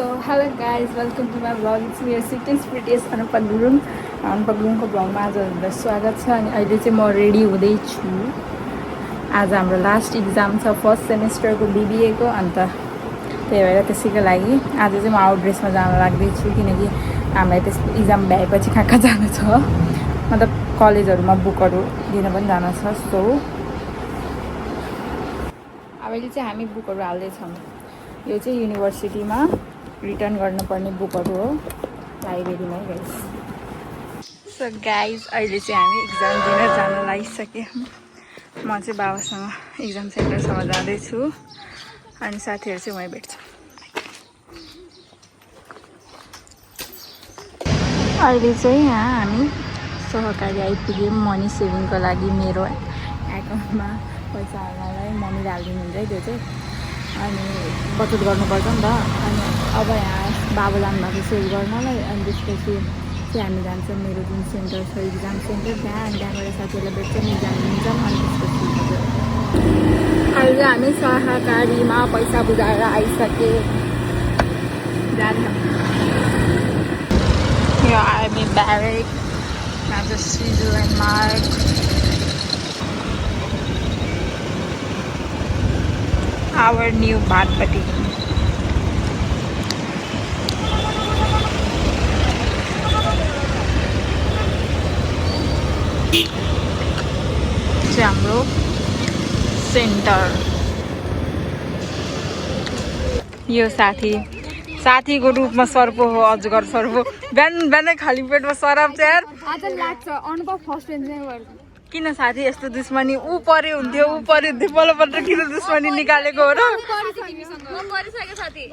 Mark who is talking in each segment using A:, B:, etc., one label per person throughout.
A: hello guys, welcome to my vlog. It's me, Sweetest Prettiest अनुपगुरुङको भ्लगमा आज हजुरलाई स्वागत छ। अनि अहिले चाहिँ म रेडी हुँदैछु। आज हाम्रो लास्ट इक्जाम छ फर्स्ट सेमेस्टरको बीबीएको, अन्त त्यही भएर त्यसैको लागि आज चाहिँ म आउट ड्रेसमा जान लाग्दैछु, किनकि हामीलाई त्यस इक्जाम भ्याएपछि कहाँ कहाँ जानु छ, मतलब कलेजहरूमा बुकहरू दिन पनि जानु छ। सो अहिले चाहिँ हामी बुकहरू हाल्दैछौँ। यो चाहिँ युनिभर्सिटीमा रिटर्न गर्नुपर्ने बुकहरू हो, लाइब्रेरीमै गाइस। सो गाइज अहिले चाहिँ हामी इक्जाम दिन जान लागिसक्यौँ। म चाहिँ बाबासँग इक्जाम सेन्टरसम्म जाँदैछु, अनि साथीहरू चाहिँ वहीँ भेट्छ। अहिले चाहिँ यहाँ हामी सहकारी आइपुग्यौँ मनी सेभिङको लागि। मेरो एकाउन्टमा पैसा हाल्नलाई मम्मीले हालिदिनुहुन्छ है, त्यो चाहिँ अनि बचत गर्नुपर्छ नि त। अनि अब यहाँ बाबु जानुभएको सेभ गर्नलाई, अनि त्यसपछि चाहिँ हामी जान्छौँ मेरो जुन सेन्टर छ इक्जाम सेन्टर त्यहाँ, अनि त्यहाँबाट साथीहरूलाई भेट्छौँ, इक्जाम दिन्छौँ। अनि त्यसपछि अहिले हामी सहकारीमा पैसा बुझाएर आइसके जान्छौँ। यो आर्मी ब्यारेक आज सिजु and mark. Our new Bhatpati. चाहिँ हाम्रो सेन्टर। यो साथीको रूपमा सर्पो हो, अजगर सर्पो। बिहान बिहानै खाली पेटमा सराप चाहिँ यार आज लाग्छ। अनुभव फर्स्ट बेन्चमै गर्छ। किन साथी यस्तो दुश्मनी? ऊ परे हुन्थ्यो बल्ल किन दुश्मनी निकालेको हो र?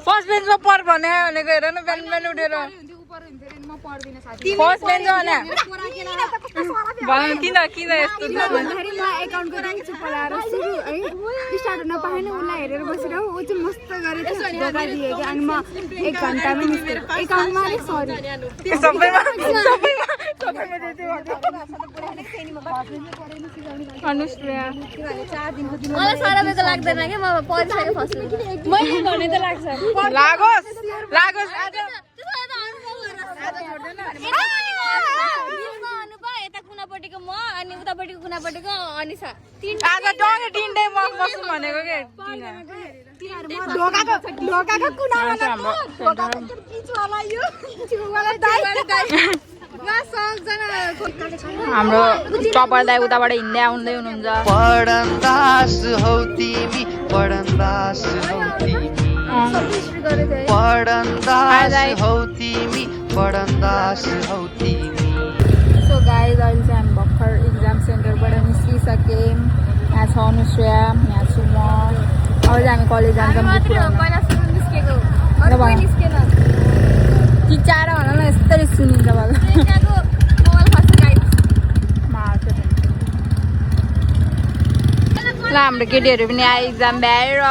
A: फर्स्ट बेन्चमा पर भनेको हेर न, बिहान बिहान उठेर फर्स्ट बेन्चमा भने किन यस्तो स्टार्ट हुन पाएन। उसलाई हेरेर बसेर ऊ चाहिँ मस्त गरेर धोका दियो कि, अनि म 1 घन्टामै निस्केँ। एकाउन्टमा सरी अनुश्रिया मलाई सरबेको लाग्दैन के, म परिसकेँ फर्स्ट मैले भने त लाग्छ। लागोस् यता कुनापट्टिको म अनि उतापट्टिको कुनापट्टिको अनिसा आज टंगे तिनटै म बस्नु भनेको के। ढोकाको कुनामा हाम्रो टपर दाइ उताबाट हिँड्दै आउँदै हुनुहुन्छ।
B: पढन्दास हौ तिमी, पढन्दास हौ तिमी, पढन्दास हौ तिमी, पढन्दास हौ तिमी।
A: सो गाइज अहिले चाहिँ हामी भर्खर इक्जाम सेन्टरबाट निस्किसक्यौँ। यहाँ छ अनुश्रिया, यहाँ छु म। अब चाहिँ हामी कलेज जान्छौँ। टिचाएर भन न, यस्तरी सुनिन्छ होला। ल हाम्रो केटीहरू पनि आयो इक्जाम भ्याएर।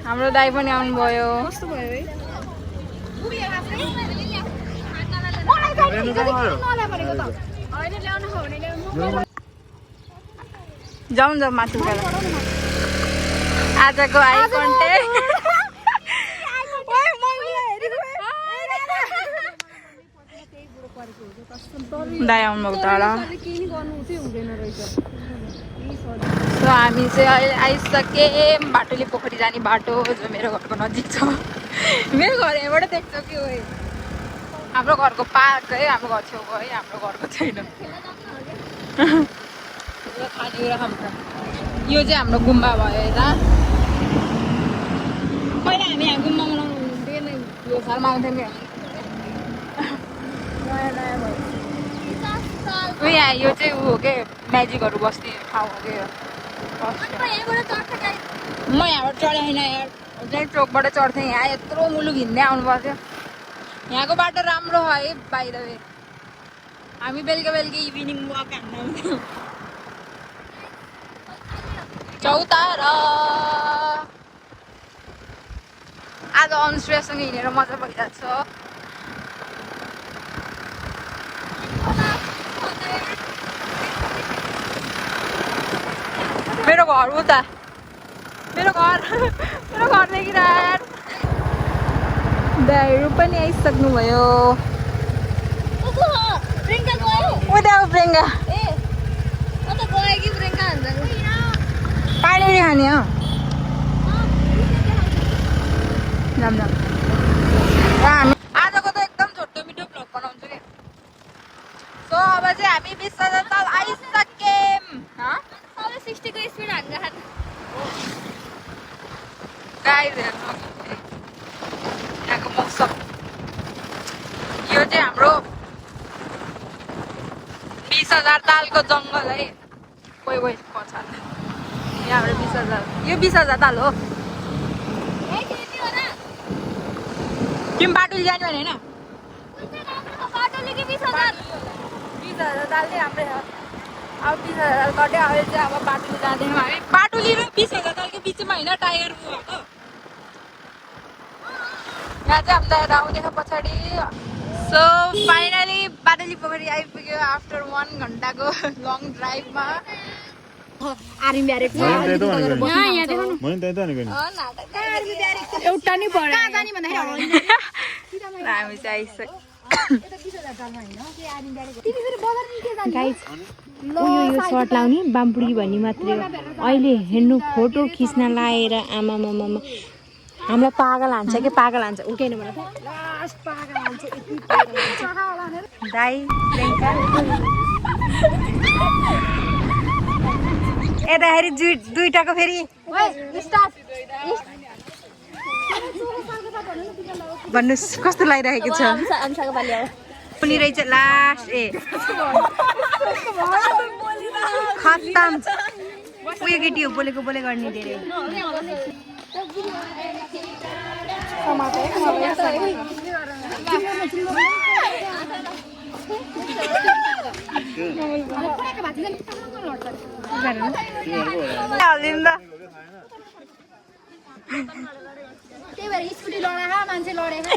A: हाम्रो दाइ पनि आउनुभयो। जाउँ माथि आजको आई कन्टेन्ट दाइ आउनुभएको टाढा। सो हामी चाहिँ अहिले आइसक्यौँ बाटोली पोखरी जाने बाटो, जो मेरो घरको नजिक छ। मेरो घर यहाँबाट देख्छ कि हो, हाम्रो घरको पार्क है, हाम्रो घर छेउको है, हाम्रो घरको छैन। यो चाहिँ हाम्रो गुम्बा भयो यता। पहिला हामी यहाँ गुम्बा मनाउनु हुन्थ्यो नि, यो सालमा आउँथ्यौँ क्या। यहाँ यो चाहिँ ऊ हो के, म्याजिकहरू बस्ने ठाउँ हो कि। म यहाँबाट चढेँ होइन यार, जहीँ चोकबाट चढ्थेँ। यहाँ यत्रो मुलुक हिँड्दै आउनु पर्थ्यो। यहाँको बाटो राम्रो हो है बाइ द वे। हामी बेलुका इभिनिङ वाक हान्न आउँथ्यौँ। चौतारा आज अनुश्रियासँग हिँडेर मजा भइरहेको छ। मेरो घर उता मेरो घरदेखि यार दाइहरू पनि आइसक्नुभयो प्रियङ्का पानी खाने हो जाम हामी आजको त एकदम छोटो मिठो भ्लग बनाउँछु कि सो अब चाहिँ हामी 20,000 तल आइसक्यौँ
C: 60 को स्पिड हान्दा
A: गाइस हेर्नु यहाँको मौसम यो चाहिँ हाम्रो 20,000 तालको जङ्गल है कोही पछाड यहाँ हाम्रो 20,000 यो 20,000 ताल हो तिमी बाटुली जाने भने होइन 20,000 ताल चाहिँ राम्रै छ अब 20,000 कट्यो अहिले चाहिँ अब बाटुली जाँदैनौँ हामी बाटुली र 20,000 तालको बिचमा होइन टाइगर भएको यहाँ चाहिँ हामी दाइहरू आउँदैन पछाडि सो फाइनली बाटुली पोखरी आइपुग्यो आफ्टर 1 घन्टाको लङ ड्राइभमा एउटा नि हामी चाहिँ आइसक्यो
C: गाइस यो सर्ट लाउने बामपुडी भन्ने मात्रै हो अहिले हेर्नु फोटो खिच्न लाएर आमा हामीलाई पागल हान्छ कि पागल हान्छ उकेन मलाई लास्ट पागल हान्छ यति पागल हान्छ
A: दाइ प्रियङ्का यताखेरि दुईटाको फेरि भन्नुहोस् कस्तो लागिरहेको छ कुनी रहेछ लास्ट खत्तम उयो केटी हो बोलेको बोले गर्ने धेरै
C: त्यही भएर स्कुटी लडा मान्छे लडेको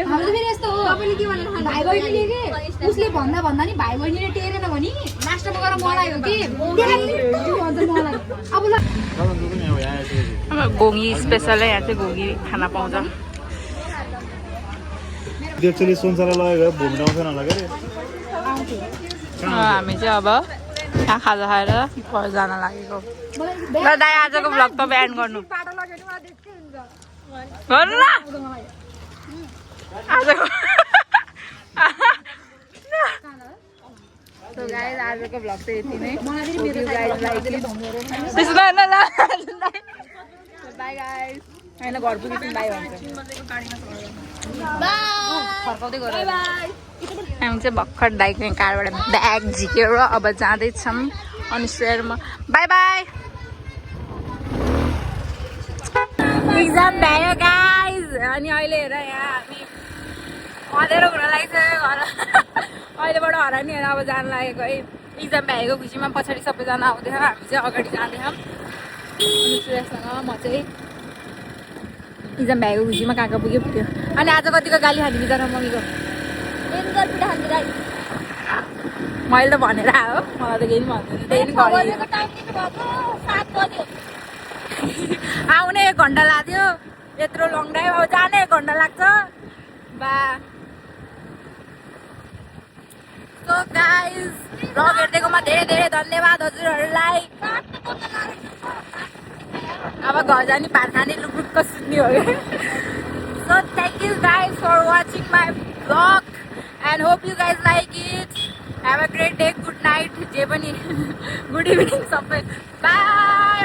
C: हाम्रो फेरि यस्तो हो तपाईँले के भनेर भाइ बहिनीले के उसले भन्दा नि भाइ बहिनीले टेरेन भने लास्टमा गएर मलाई हो कि मलाई
A: अब गोगी स्पेसल है यहाँ चाहिँ गोगी खाना पाउँछ
D: एक्चुअली सुनसाला लगेको भूमि आउँछ नलागे
A: हामी चाहिँ अब यहाँ खाजा खाएर घर जान लागेको ल दाइ आजको भ्लग त बिहान गर्नु गर्नु ल आजको आजको भ्लग चाहिँ यति नै बाई गाइस होइन घर पुगेपछि बाई भन्छ फर्काउँदै गएर हामी चाहिँ भर्खर दाइको कारबाट ब्याग झिक्यो र अब जाँदैछौँ अनि सेयरमा बाई बाई एक्जाम भ्यायो गाइज अनि अहिले हेर यहाँ हामी अँधेरो हुन लागिसक्यो घर अहिलेबाट हरानी हेर अब जान लागेको है एक्जाम भ्याएको खुसीमा पछाडि सबैजना आउँदैन हामी चाहिँ अगाडि जाँदैछौँ अनि सुरेशसँग म चाहिँ एक्जाम भ्याएको खुसीमा कहाँ पुग्यो अनि आज कतिको गाली खाने बिचरा मम्मीको मैले त भनेर आयो मलाई त केही पनि भन्दैन त्यही आउने 1 घन्टा लाग्थ्यो यत्रो लङ ड्राइभ अब जाने 1 घन्टा लाग्छ बा सो गाइज भ्लग हेरिदिएकोमा धेरै धेरै धन्यवाद हजुरहरूलाई अब घर जाने भात खाने लुकलुक्क सुत्ने हो so thank you guys for watching my vlog and hope you guys like it have a great day good night जे पनि गुड इभिनिङ सबै बाई